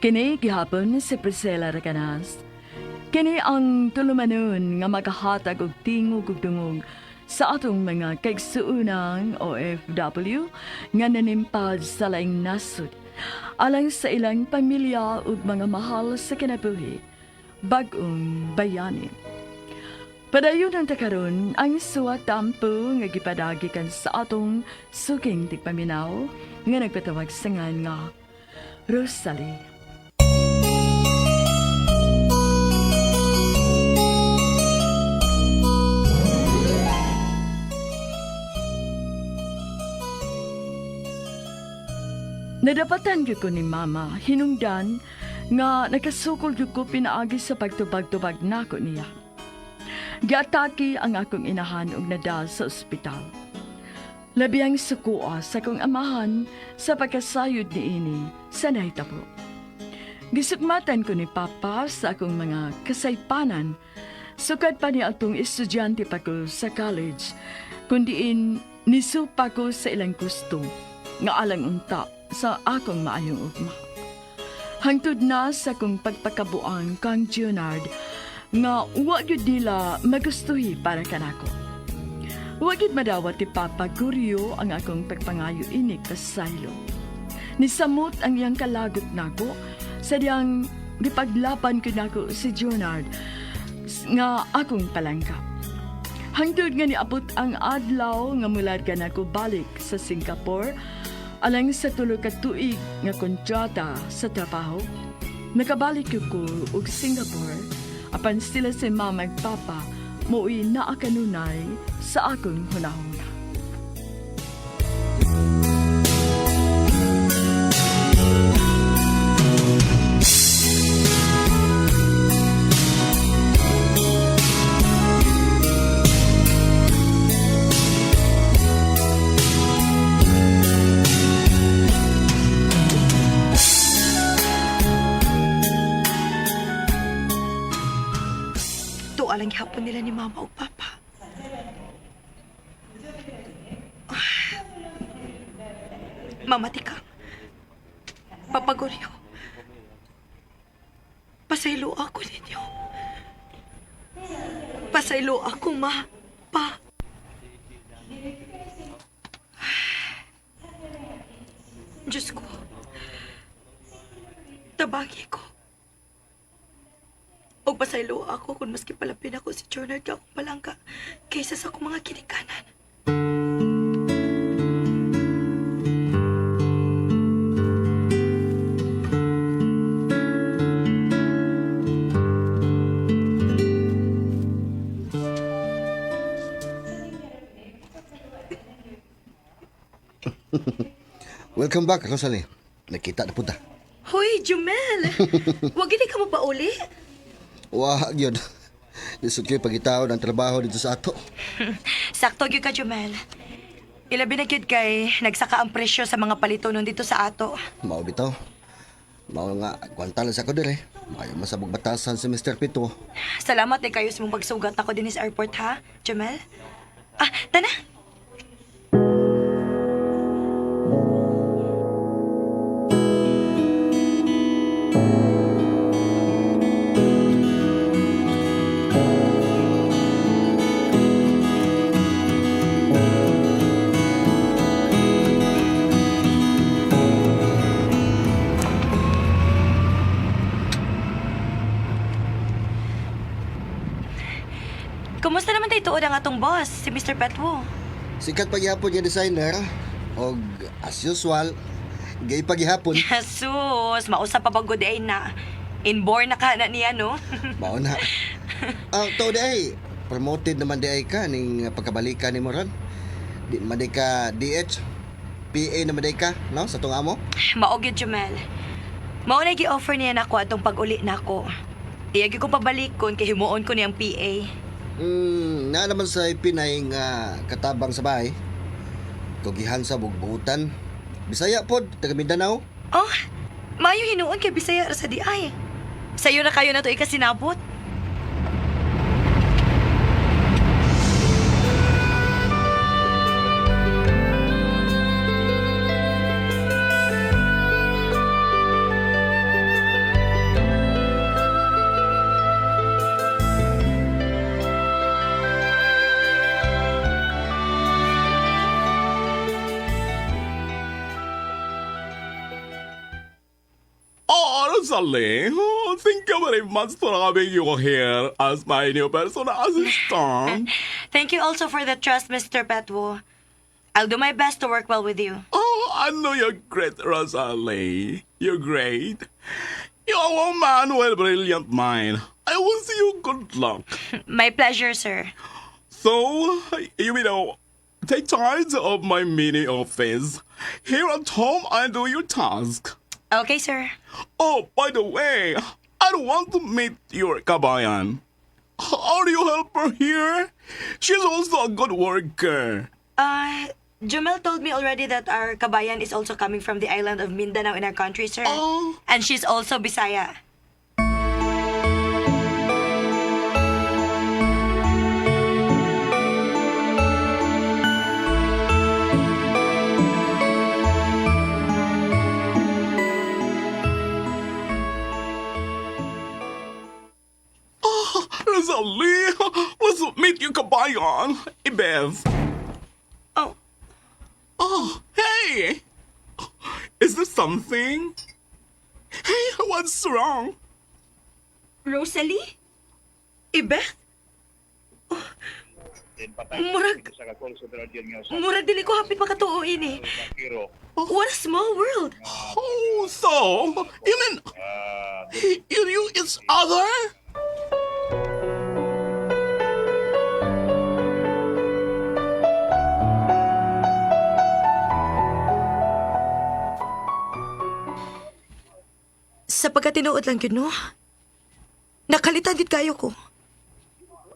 Kini gihapon si Priscilla Recanas. Kini ang tulumanon nga makahatag og tingog ug dungog sa atong mga kaigsuonang OFW nga nanimpad sa laing nasod alang sa ilang pamilya ug mga mahal sa kinabuhi, bag-ong bayani. Padayon ang takaron ang suwat tampo nga gipadagi kan sa atong suking tigpaminaw nga nagpatawag sa ngan nga Rosalie. Nadapatan gyud ko ni Mama hinungdan nga nakasukol gyud ko pinaagi sa pagtubag-tubag nako niya. Giatake ang akong inahan og nadal sa ospital. Labi ang sukoa sa akong amahan sa pagkasayod niini sa nahitabo. Gisukmatan ko ni Papa sa akong mga kasaypanan. Sukad pa ni atong estudyante pa ko sa college, kundiin nisupa ko sa ilang gusto nga alang unta sa akong maayong ugma. Hangtod na sa akong pagpakabuang kang Junard nga wa gyud nila magustuhi para kanako. Wa gyud madawat ni Papa Guryo ang akong pagpangayo ini kasaylo. Nisamot ang iyang kalagot nako sa diyang gipaglaban ko nako si Junard nga akong palangka. Hangtod nga niabot ang adlaw nga mularga nako balik sa Singapore alang sa tulo ka tuig nga kontrata sa trabaho. Nakabalik ko og Singapore apan sila si Mama ug Papa mo'y naa kanunay sa akong hunahuna. Tuwa lang gihapon nila ni Mama ug Papa. Ah. Mama, tika. Papa Goryo. Pasaylo ako ninyo. Pasaylo ako, Ma. Pa. Diyos ko. Tabagi ko. Og pasaylo ako kung maski palapin ako si Jonard ka akong palangka kaysa sa akong mga kinikanan. Welcome back, Rosalie. Nakita na punta. Hoy, Jumel! Wag gini ka mo pauli. Wah, yun. Lisod kayo pagitaw ng trabaho dito sa ato. Sakto gyud ka, Jumel. Ilabi na gyud kay nagsaka ang presyo sa mga palitonon dito sa ato. Mao bitaw. Mao nga, kwanta lang sa ko dire. Ayaw masabog batasan si Mr. Pito. Salamat eh kayo sa mong pagsugat ako din sa airport ha, Jumel. Ah, tana. Kumusta naman tayo tuod ang atong boss, si Mr. Petwo? Sikat paghihapon niya designer. Og as usual, gay paghihapon. Jesus, mausa pa ba good ay na. Inborn na ka na niya, no? Mao na. Ang to di ay, promoted naman di ay ka ning pagkabalikan ni mo ron. Di man di ka DH. PA naman di ka, no? Sa tong amo. Mao gyud, Jumel. Mao na gi-offer niya nako atong pag-uli nako. Iya gyud ko pabalikon kay himuon ko niyang PA. Na naman sa Pinay nga katabang sa bahay. Kugihan sa bugbutan. Bisaya pod, taga Mindanao. Oh, maayo hinuon kay Bisaya ra sa di ay. Sayo na kayo na to ikasinabot. Rosalie, oh, thank you very much for having you here as my new personal assistant. Thank you also for the trust, Mr. Petwo. I'll do my best to work well with you. Oh, I know you're great, Rosalie. You're great. You're a woman with a brilliant mind. I wish you good luck. My pleasure, sir. So, you know, take charge of my mini office. Here at home, I do your task. Okay, sir. Oh, by the way, I don't want to meet your kabayan. Are you helper here? She's also a good worker. Jumel told me already that our kabayan is also coming from the island of Mindanao in our country, sir. Oh. And she's also Bisaya. Rosalie, let's meet your kabayan, Ibeth. Oh, Oh, hey! Is there something? Hey, what's wrong? Rosalie? Ibeth? Oh, murag, murag dili ko hapit makatuo ini. What a small world. Oh, so, you mean you knew each other? Sa pagkatinuod lang yun, no? Nakalitan gid kayo ko.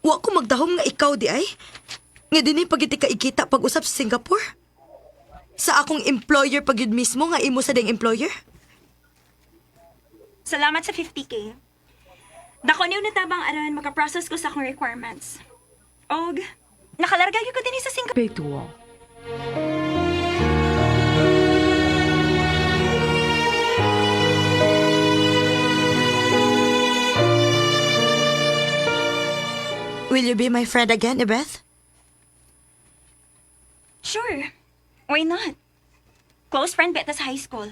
Wa ko magdahom nga ikaw di ay. Nga dinhi pag iti kaikita pag-usap sa Singapore. Sa akong employer pag yun mismo nga imo sa ding employer. Salamat sa 50K. Dako niyo natabang aron makaprocess ko sa akong requirements. Og, nakalarga gyud ko dinhi sa Singapore. Petuo. Will you be my friend again, Ibeth? Sure. Why not? Close friend beta sa high school.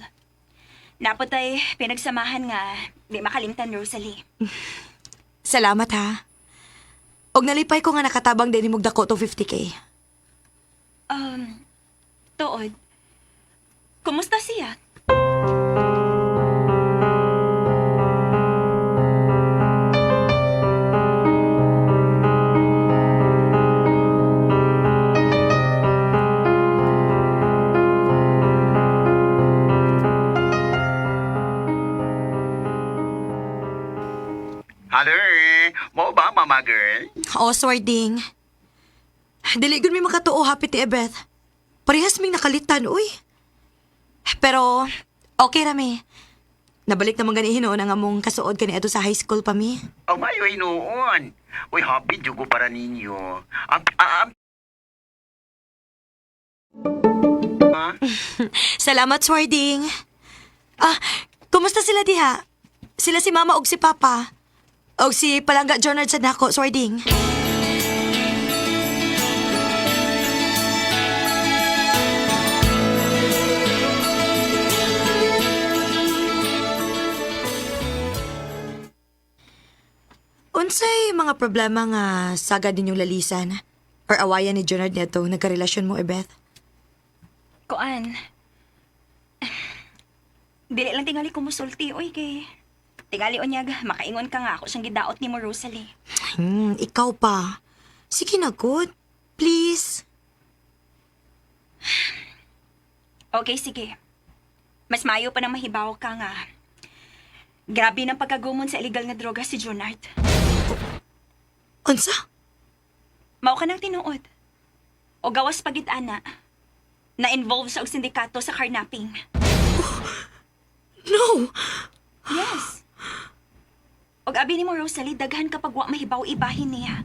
Napotay pinagsamahan nga di makalimtan Rosalie. Salamat ha. Og nalipay ko nga nakatabang din imong dako tong 50K. Tuod. Kumusta siya? Hello, mo ba mama girl? O, swarding. Dili gud mi makatuo happy ti Ebeth. Parehas ming nakalitan, uy. Pero, okay ra mi. Nabalik naman gani hinuon ang among kasuod kani adto sa high school pa mi. Oh, mayo hinuon. Uy, happy jugo para ninyo. Ang, ang, ah, Salamat, Swarding. Ah, kumusta sila diha? Sila si Mama og si Papa. Og si Palangga Jonard sa nako, Swarding. Unsay mga problema nga sagad ninyong lalisan or awayan ni Jonard neto nagkarelasyon mo, Ebeth? Kuan. Dili lang tingali kumusulti, oy kay. Tingali unyag, makaingon ka nga ako siyang gidaot ni mo Rosalie. Ikaw pa. Sige na, good. Please. Okay, sige. Mas maayo pa nang mahibaw ka nga. Grabe ng pagkagumon sa illegal nga droga si Junard. Unsa? Mao ka nang tinuod. O gawas pagit ana. Na-involve sa og sindikato sa carnapping. No! Yes. Og abi ni mo Rosalie, daghan kapag wa mahibaw ibahin niya.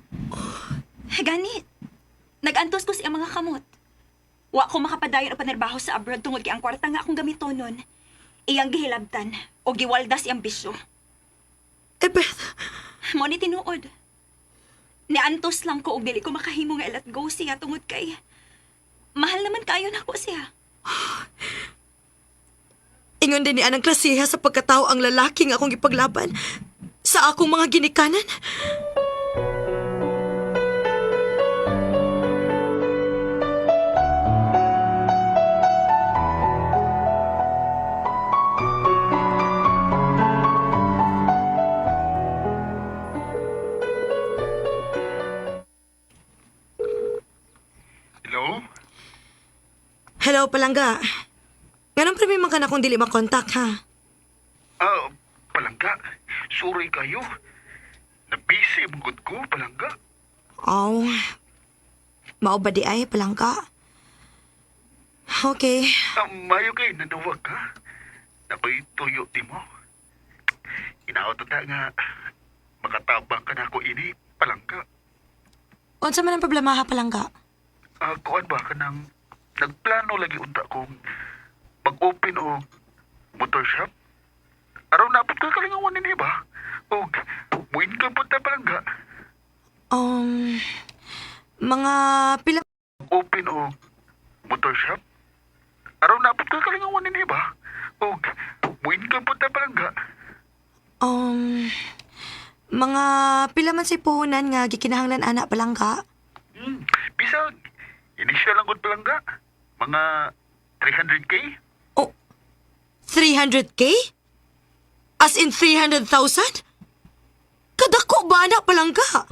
Gani, nagantos ko sa iyang mga kamot. Wa ko makapadayon og panarbaho sa abroad tungod kay ang kwarta nga akong gamitonon. Iyang gihilabtan o giwaldas iyang bisyo. Ebeth, Mo ni tinuod. Niantos lang ko og dili ko makahimo nga i-let go siya tungod kay mahal naman kayo nako siya. Ingon din ni anang klasiha sa pagkatao ang lalaki nga akong gipaglaban sa akong mga ginikanan. Hello? Hello, palangga. Nganong primi man ka na kung dili makontak, ha? Ah, palangga. Sorry kayo. Na-busy ang gud ko, palangga. Oh, mao ba di ay, palangga? Okay. Ah, mayo kay nanawag ka. Nakoy tuyo di mo. Inaot ta nga makatabang ka na ako ini, palangga. Unsa man ang problema ha, palangga? Ah, kuan ba ka nang nagplano lagi unta kong mag-open og motor shop? Araw na pud ko kalingawan nini ba? Og muin ka pud ta, palangga. Um, mga pila. Open og motor shop? Araw na pud ko kalingawan nini ba? Og muin ka pud ta, palangga. Um, mga pila man say puhunan nga gikinahanglan ana, palangga? Bisag initial lang gud, palangga. Mga 300K? Oh, 300K? As in 300,000? Kadako ba na, palangga?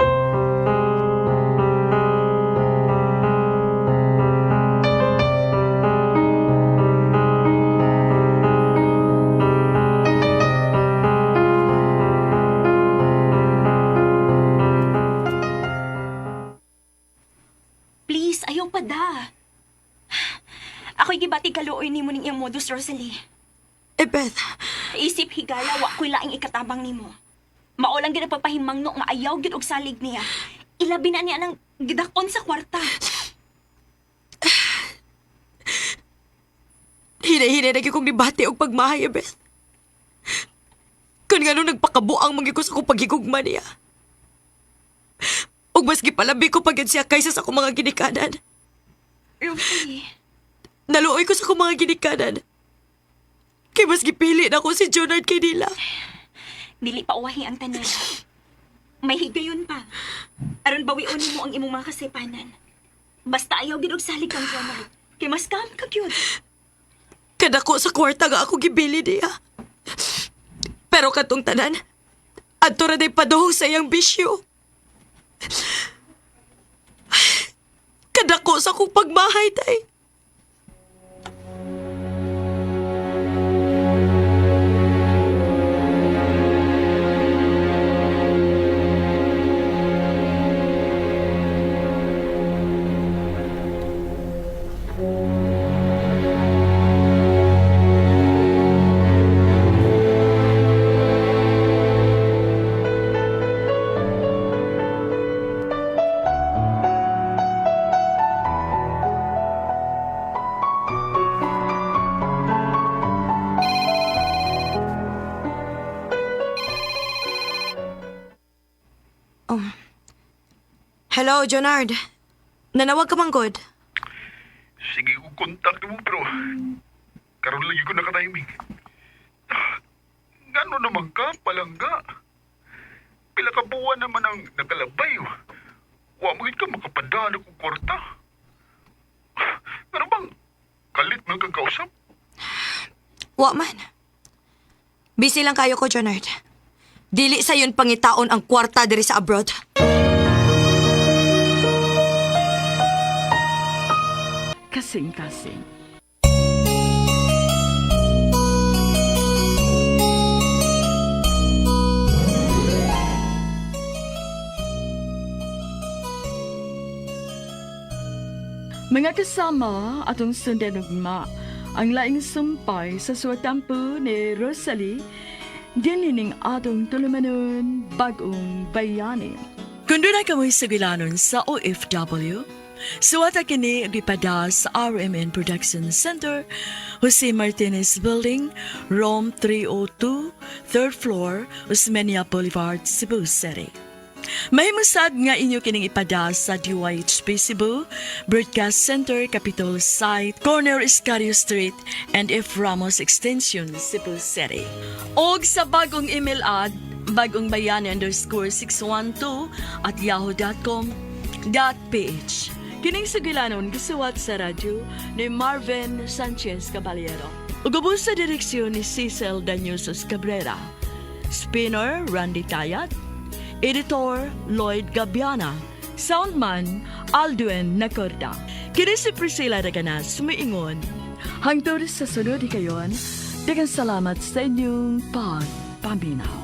Please, ayaw pa da. Ako'y gibati kaluoy nimo ning iyang modus, Rosalie. Eh, Beth, Isip higala, wa ko'y laing ikatabang nimo. Mao lang gid ang pagpahimangno nga ayaw gid og salig niya. Ilabi na niya nang gidakon sa kwarta. Hinay-hinay na gyud kong nibati og pagmahay, eh, Beth. Kun nga nung nagpakabuang man gyud ko sa akong paghigugma niya. Ug mas gipalabi ko pag siya kaysa sa akong mga ginikanan. Rosalie, Naluoy ko sa akong mga ginikanan. Kay mas gipili na ko si Jonard kay nila. Dili pa uwahi ang tanan. May higayon pa. Aron bawion nimo ang imong mga kasepanan. Basta ayaw gid og salig kang Jonard. Kay mas kam ka gyud. Kadako sa kwarta nga ako gibili niya. Pero katong tanan, adto ra day paduhong sa iyang bisyo. Kadako sa akong pagmahay, tay. Hello, Jonard. Nanawag ka man good. Sige ko contact mo pero karon lagi ko naka-timing. Ah, ngano naman ka, palangga? Pila ka buwan naman ang nakalabay. Oh. Wa mo gid ka makapadala kong kwarta. Pero bang kalit man kang kausap? Wa man. Busy lang kayo ko, Jonard. Dili sa yun pangitaon ang kwarta diri sa abroad. Kasing-kasing. Mga kasama atong sundan ugma ang laing sumpay sa suwatampo ni Rosalie dinining atong tulumanon bagong bayani. Kung doon ay kamoy sugilanon sa OFW, suwata kini gipada sa RMN Production Center, Jose Martinez Building, Room 302, 3rd floor, Osmeña Boulevard, Cebu City. Mahimusad nga inyo kining ipada sa DYHP Cebu, Broadcast Center, Capitol Site, Corner Escario Street, and F. Ramos Extension, Cebu City. Og sa bagong email ad, bagongbayani_612@yahoo.com.ph. Kining sugilanon gisuwat sa radyo ni Marvin Sanchez Caballero. Ug ubos sa direksyon ni Cecil Danyusos Cabrera. Spinner Randy Tayat. Editor Lloyd Gabiana. Soundman Aldwin Nacorda. Kini si Priscilla Raganas, miingon. Hangtod sa sunod kayon, daghang salamat sa inyong pagpaminaw.